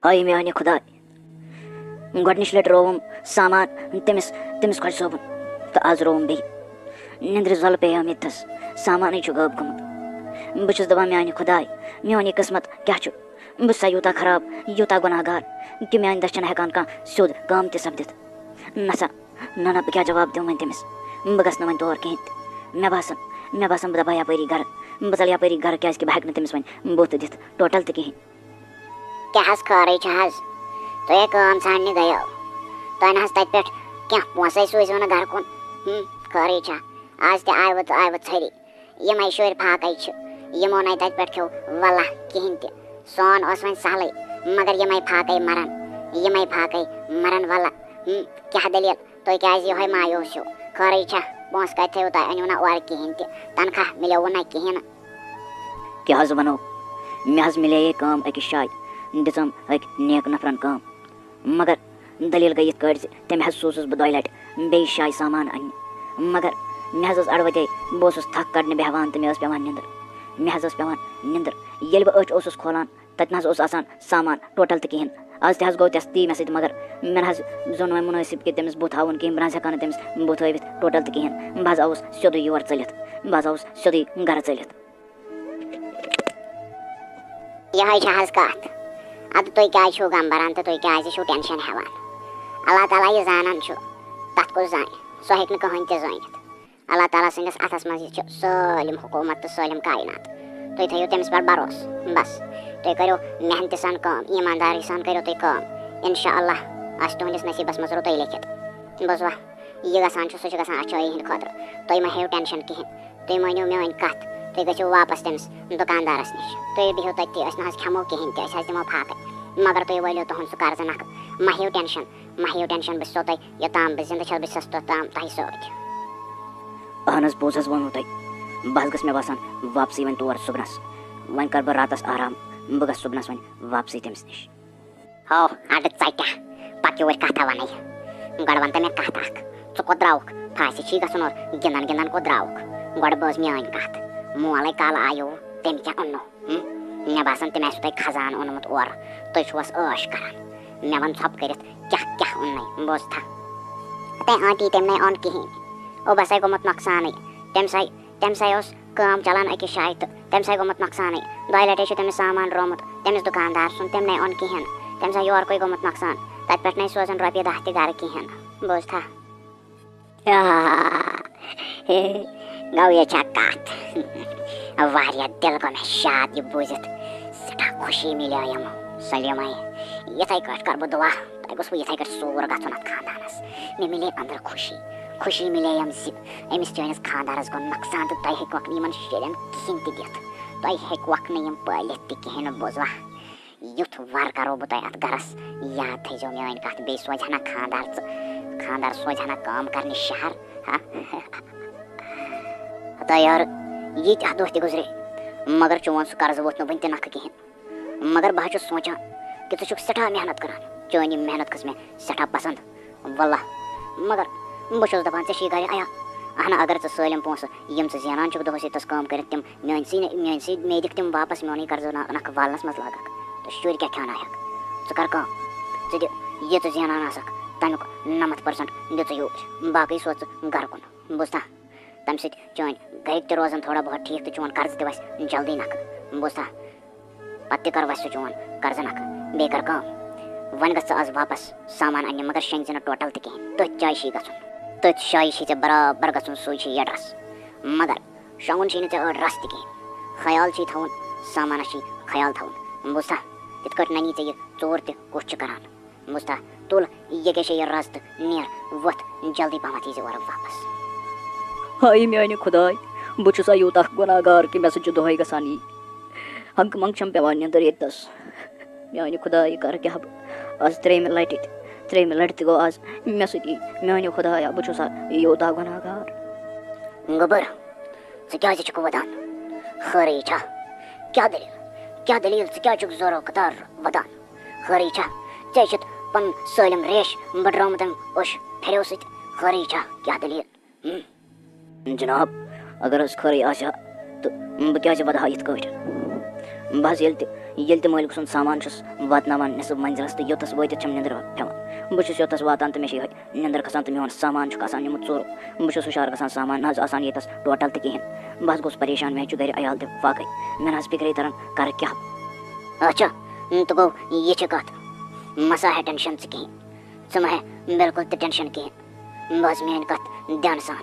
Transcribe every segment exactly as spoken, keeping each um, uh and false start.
ہاے میانہِ خۄداے، گۄڈٕنِچ لٹہِ رووُم سامان تٔمِس، تٔمِس خۄجہِ صٲبُن، تہٕ از رووُم بیٚیہِ۔ نِندرِ زۄلہٕ پیٚیو مےٚ تس، سامانٕے چھُ غٲب گوٚمُت۔ بہٕ چھُس دپان، میانہِ خۄداے، میون یہِ قٕسمت کیٛاہ چھُ؟ بہٕ چھُسا یوٗتاہ خراب، یوٗتاہ گۄناہ گار، کہِ میانہِ دٔسۍ چھُنہٕ ہٮ۪کان کانٛہہ سیوٚد کٲم تہِ سپدِتھ؟ نسا، نہ، نہ، بہٕ کیٛاہ جواب دِمہٕ وۄنۍ تٔمِس؟ بہٕ گژھٕ نہٕ وۄنۍ تور کِہیٖنۍ تہِ۔ مےٚ باسان، مےٚ باسان، بہٕ دَبہٕ یَپٲری گَرٕ۔ بہٕ ژَلہٕ یَپٲری گَرٕ، کیٛازِکہِ بہٕ ہٮ۪کہٕ نہٕ تٔمِس وۄنۍ بُتھ دِتھ ٹوٹل تہِ کِہیٖنۍ۔ کیٛاہ حظ خٲرٕے چھا حظ؟ تُہۍ ہے کٲم ژھانٛڈنہِ گٔیو۔ تۄہہِ نہ حظ تَتہِ پٮ۪ٹھ کینٛہہ پونٛسَے سوٗزِو نہٕ گَرٕ کُن۔ ہُم، خٲرٕے چھا؟ آز تہِ آیوٕ تہٕ آیوٕ ژھٔری۔ یِمَے شُرۍ پھاکَے چھِ۔ یِمو نَے تَتہِ پٮ۪ٹھ کھیوٚو وَلہ کِہیٖنۍ تہِ۔ سون اوس وۄنۍ سہلٕے، مگر یِمَے پھاکَے مَرَن۔ یِمَے پھاکَے مَرَن وَلہ۔ ہُم، کیٛاہ دٔلیٖل؟ تُہۍ کیٛازِ یِہوٚے مایوٗس ہیوٗ؟ خٲرٕے چھا؟ پونٛسہٕ کَتہِ تھٲیِو تۄہہِ؟ أنِو نہ اورٕ کِہیٖنۍ تہِ، تنخواہ مِلیووُ نہ کِہیٖنۍ نہٕ۔ کیٛاہ حظ وَنو؟ مےٚ حظ مِلییے کٲم أکِس جایہِ، دِژٕم أکۍ نیک نفرَن کٲم۔ مگر دٔلیٖل گٔے یِتھ کٲٹھۍ زِ تٔمۍ حظ سوٗزُس بہٕ دۄیہِ لَٹہِ بیٚیہِ جایہِ سامان اَننہِ۔ مگر مےٚ حظ ٲس اَڑٕ وَتے، بہٕ اوسُس تھَکھ کَڑنہِ بیٚہوان تہٕ مےٚ ٲس پٮ۪وان نِندٕر۔ مےٚ حظ ٲس پٮ۪وان نِندٕر۔ ییٚلہِ بہٕ أچھ اوسُس کھولان، تَتہِ نہ حظ اوس آسان سامان ٹوٹل تہِ کِہیٖنۍ۔ آز تہِ حظ گوٚو تَس تی مےٚ سۭتۍ، مگر مےٚ نہ حظ زیوٗن وۄنۍ مُنٲسِب کہِ تٔمِس بُتھ ہاوُن کِہیٖنۍ، بہٕ نہ حظ ہٮ۪کہٕ ہا نہٕ تٔمِس بُتھ ہٲوِتھ ٹوٹل تہِ کِہیٖنۍ۔ بہٕ حظ آوُس سیوٚدُے یور ژٔلِتھ، بہٕ حظ آوُس سیوٚدُے گَرٕ ژٔلِتھ۔ یِہوٚے چھےٚ حظ کَتھ۔ اَدٕ تُہۍ کیٛازِ چھِو غم بَران تہٕ تُہۍ کیٛازِ چھِو ٹٮ۪نشَن ہٮ۪وان؟ اللہ تعالیٰ یہِ زانان چھُ، تَتھ کُس زانہِ؟ سُہ ہیٚکہِ نہٕ کٕہٕنۍ تہِ زٲنِتھ۔ اللہ تعالیٰ سٕنٛدِس اَتھَس منٛز یہِ چھُ سٲلِم حکوٗمت تہٕ سٲلِم کائنات۔ تُہۍ تھٲیِو تٔمِس پٮ۪ٹھ بھروسہٕ۔ بَس، تُہۍ کٔرِو محنتہٕ سان کٲم، ایٖمانداری سان کٔرِو تُہۍ کٲم۔ اِنشاء اللہ آسہِ تُہٕنٛدِس نصیٖبَس منٛز رُتُے لیکھِتھ۔ بوٗزوا، یہِ گژھان چھُ، سُہ چھُ گژھان اَچھٲیی ہِنٛدِ خٲطرٕ۔ تُہۍ مہ ہیٚیِو ٹٮ۪نشَن کِہیٖنۍ۔ تُہۍ مٲنِو میٛٲنۍ کَتھ، تُہۍ گٔژھِو واپَس تٔمِس دُکاندارَس نِش۔ تُہۍ بِہِو تٔتی، أسۍ نہ حظ کھٮ۪مو کِہیٖنۍ تہِ، أسۍ حظ دِمو فاقَے۔ مگر تُہۍ وٲلِو تُہُنٛد سُہ قرضہٕ نَکھٕ۔ مہ ہیٚیِو ٹٮ۪نشَن، مہ ہیٚیِو ٹٮ۪نشَن، بہٕ چھُسو تۄہہِ یوٚتام بہٕ زِندٕ چھَس، بہٕ چھَس توٚتام تۄہہِ سۭتۍ۔ اہن حظ، پوٚز حظ ووٚنوُ تۄہہِ۔ بہٕ حظ گژھٕ، مےٚ باسان، واپسٕے وۄنۍ تور صُبنَس۔ وۄنۍ کَرٕ بہٕ راتَس آرام، بہٕ گژھٕ صُبنَس وۄنۍ واپسٕے تٔمِس نِش۔ ہو، اَڈٕ ژَٹیٛا، پَتہٕ یورٕ کَتھا وَنَے۔ گۄڈٕ وَن تہٕ مےٚ کَتھ اَکھ، ژٕ کوٚت درٛاوُکھ؟ پھاسہِ چھی گژھُن اور گِنٛدان گِنٛدان کوٚت درٛاوُکھ؟ گۄڈٕ بوز میٛٲنۍ کَتھ، مولَے کالہٕ آیوُ، تٔمۍ کیٛاہ اوٚنُو؟ ہُم؟ مےٚ باسان، تٔمۍ آسِوُ تۄہہِ خزانہٕ اوٚنمُت اورٕ، تُہۍ چھِوَس عٲش کَران۔ مےٚ وَن ژھۄپہٕ کٔرِتھ، کیٛاہ کیٛاہ اوٚننَے؟ بوز تھا۔ تَے آنٹی، تٔمۍ نَے اوٚن کِہیٖنۍ، اوٚبَسَے گوٚمُت نۄقصانٕے۔ تٔمۍ سَے، تٔمۍ سَے اوس کٲم چلان أکِس جایہِ تہٕ تٔمۍ سَے گوٚمُت نۄقصانٕے۔ دۄیہِ لَٹہِ چھُ تٔمِس سامان رومُت، تٔمِس دُکاندار سُنٛد، تٔمۍ نَے اوٚن کِہیٖنۍ۔ تٔمۍ سَے یورکُے گوٚمُت نۄقصان، تَتہِ پٮ۪ٹھ نَے سوزان رۄپیہِ دَہ تہِ گَرٕ کِہیٖنۍ۔ بوز تھا۔ ہے، گوٚو یہِ چھا کتھ؟ واریاہ دل گوٚو مےٚ شاد یہِ بوٗزِتھ۔ سٮ۪ٹھاہ خوشی مِلییَم سلیمے۔ یِتھے کٲٹھۍ کرٕ بہٕ دُعا، تۄہہِ گوٚژھوٕ یِتھے کٲٹھۍ سوٗر گژھُن اتھ خاندانس۔ مےٚ مِلے أنٛدرٕ خوشی۔ خوشی مِلییَم زِ أمِس چٲنِس خاندانس گوٚو نۄقصان تہٕ تۄہہِ ہیٚکِوکھ نہٕ یِمن شُرٮ۪ن کِہیٖنۍ تہِ دِتھ۔ تۄہہِ ہیٚکِوکھ نہٕ یِم پٲلِتھ تہِ کِہیٖنۍ نہٕ، بوٗزوا؟ یُتھ وَر کَرو بہٕ تۄہہِ اَتھ گَرَس۔ یاد تھٲیزیو میٛٲنۍ کَتھ، بیٚیہِ سوزِ ہنا خانٛدار ژٕ، خانٛدار سوزِ ہنا کٲم کَرنہِ شہر۔ ہا؟ ہتا یار، ییٖتیٛاہ دۄہ تہِ گُزرے، مگر چون سُہ قرضہٕ ووت نہٕ وٕنہِ تہِ نَکھٕ کِہیٖنۍ۔ مگر بہٕ حظ چھُس سونٛچان کہِ ژٕ چھُکھ سٮ۪ٹھاہ محنت کَران، چٲنۍ یِم محنت کھٔژ مےٚ سٮ۪ٹھاہ پَسنٛد۔ واللہ، مگر بہٕ چھُس دَپان، ژےٚ چھِی گَرِ عیال۔ اہنہ، اگر ژٕ سٲلِم پونٛسہٕ، یِم ژٕ زینان چھُکھ دۄہَس ییٚتہِ تَس کٲم کٔرِتھ، تِم میٛٲنۍ سٕے، میٛٲنۍ سٕے مے دِکھ تِم واپَس، میونُے قرضہٕ نا-، نَکھٕ والنَس منٛز لاگَکھ۔ تہٕ شُرۍ کیٛاہ کھیٛاوناوہَکھ؟ ژٕ کَر کٲم، ژٕ دِ یہِ ژٕ زینان آسَکھ، تَمیُک نَمَتھ پٔرسَنٛٹ دِ ژٕ یوٗرۍ، باقٕے سوز ژٕ گَرٕ کُن۔ بوٗزتھا؟ تَمہِ سۭتۍ چٲنۍ گَرِکۍ تہِ روزَن تھوڑا بہت ٹھیٖک تہٕ چون قرضہٕ تہِ وَسہِ جلدی نَکھٕ۔ بوٗزتھا؟ پتہٕ تہِ کر وسہِ سُہ چون قرضہٕ نکھٕ۔ بیٚیہِ کر کٲم، وۄنۍ گژھ ژٕ آز واپس سامان اننہِ، مگر شۄنگۍ زِ نہٕ ٹوٹل تہِ کِہیٖنۍ۔ تٔتھۍ جایہِ چھُے گژھُن، تٔتھۍ جایہِ چھُے ژےٚ برابر گژھُن، سُے چھُے یہِ ڈرس۔ مگر شۄنگُن چھُے نہٕ ژےٚ أڑ رس تہِ کِہیٖنۍ۔ خیال چھُے تھاوُن، سامانس چھُے خیال تھاوُن، بوٗزتھا؟ تِتھ کٲٹھۍ ننی ژےٚ یہِ ژوٗر تہِ کُس چھُ کران۔ بوٗزتھا؟ تُل یہِ کیٛاہ چھےٚ یہِ رز تہٕ نیر، وۄتھ جلدی پہمتھ یی زِ اورٕ واپس۔ ہاے میانہِ خداے، بہٕ چھُسا یوٗتاہ گۄناہ گار کہِ مےٚ سۭتۍ چھُ دۄہے گژھان یی؟ ہنٛگہٕ منٛگہٕ چھَم پٮ۪وان نیٚنٛدٕر ییٚتہِ نَس۔ میٛانہِ خۄدایہِ کَرٕ کیٛاہ بہٕ؟ آز ترٛیٚیِمہِ لَٹہِ تہِ، ترٛیٚیِمہِ لَٹہِ تہِ گوٚو آز مےٚ سۭتی۔ میٛانہِ خۄدایا، بہٕ چھُسا یوٗتاہ گۄناہ گار؟ گوٚبُر، ژٕ کیٛازِ چھُکھ وَدان؟ خٲرٕے چھا؟ کیٛاہ دٔلیٖل؟ کیٛاہ دٔلیٖل؟ ژٕ کیٛازِ چھُکھ زورو قطار وَدان؟ خٲرٕے چھا؟ ژےٚ چھُتھ پَنُن سٲلِم ریش بٔڈراومُت اَمہِ اوٚش پھِرِو سۭتۍ۔ خٲرٕے چھا؟ کیٛاہ دٔلیٖل؟ ہم؟ جناب، اگر حظ خٲرٕے آسہِ ہا، تہٕ بہٕ کیٛازِ وَدٕ ہا یِتھ کٲٹھۍ؟ بہٕ حظ ییٚلہِ تہِ ییٚلہِ تہِ مٲلکہٕ سُنٛد سامان چھُس واتناوان نٮ۪صٕف منزلس تہٕ یوٚتس وٲتِتھ چھَم نٮ۪نٛدٕر پٮ۪وان۔ بہٕ چھُس یوٚتس واتان تہٕ مےٚ چھِ یِہوٚے نٮ۪نٛدٕر کھسان تہٕ میون سامان چھُکھ آسان نیوٗمُت ژوٗرٕ۔ بہٕ چھُس ہُشار گژھان، سامان نہ حظ آسان ییٚتس ٹوٹل تہِ کِہیٖنۍ۔ بہٕ حظ گوٚوُس پریشان، مےٚ حظ چھُ گرِ عیال تہِ فاقے۔ مےٚ نہ حظ فِکرے تران کرٕ کیٛاہ۔ اچھا، تہٕ گوٚو یہِ چھِ کتھ۔ مہ سا ہے ٹینشن ژٕ کِہیٖنۍ۔ ژٕ مہ ہے بِلکُل تہِ ٹینشن کِہیٖنۍ۔ بوز میٛٲنۍ کَتھ دھیانہٕ سان۔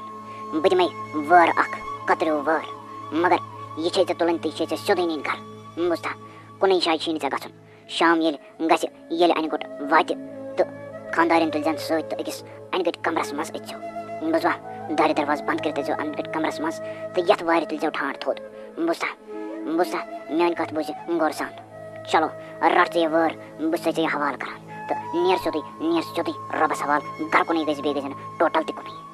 بہٕ دِمَے وٲر اَکھ، کَتریو وٲر۔ مگر یہِ چھے ژےٚ تُلٕنۍ تہٕ یہِ چھے ژےٚ سیوٚدُے نِنۍ گَرٕ۔ بوٗزتھا؟ کُنُے جایہِ چھی نہٕ ژےٚ گژھُن۔ شام ییٚلہِ گژھِ، ییٚلہِ اَنہِ گوٚٹ واتہِ تہٕ خانٛدارٮ۪ن تُلزٮ۪ن سۭتۍ تہٕ أکِس اَنہِ گٔٹۍ کَمرَس منٛز أژۍزیو۔ بوٗزوا؟ دارِ دروازٕ بنٛد کٔرِتھ أژۍزیو اَنہِ گٔٹۍ کَمرَس منٛز تہٕ یَتھ وارِ تُلزیو ٹھانٛڈ تھوٚد۔ بوٗزتھا؟ بوٗزتھا؟ میٛٲنۍ کَتھ بوٗزِ غورٕ سان۔ چلو، رَٹ ژٕ یہِ وٲر، بہٕ چھُسَے ژےٚ یہِ حوالہٕ کران۔ تہٕ نیر سیوٚدُے، نیر سیوٚدُے رۄبَس حوالہٕ، گَرٕ کُنُے گٔژھۍ، بیٚیہِ گٔژھۍ نہٕ ٹوٹل تہِ کُنُے۔